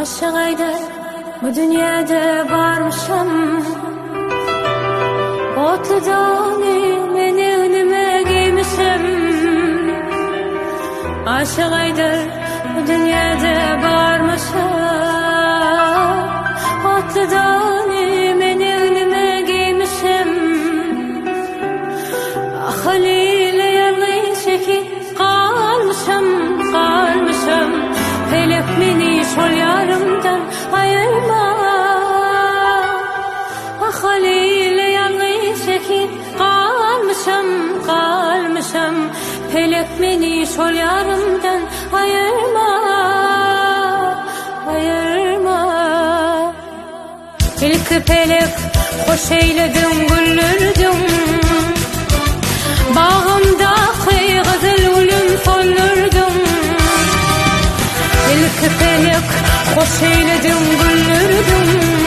Aşyk aýdar, bu dünýäde barmyşam. Otly dony men egnime geýmişem. Aşyk aýdar, bu dünýäde barmyşam. Otly dony men egnime geýmişem. Halyly ýalňyz şehit galmyşam, galmyşam. Pelek meni şol ýarymdan aýyrma. Halyly ýalňyz şehit galmyşam, galmyşam. Pelek meni şol ýarymdan aýyrma, aýyrma. Ilki pelek hoş eýlediň güldürdiň Bagymdaky gyzyl gülüm soldurdyň Ilki pelek hoş eýlediň güldürdiň.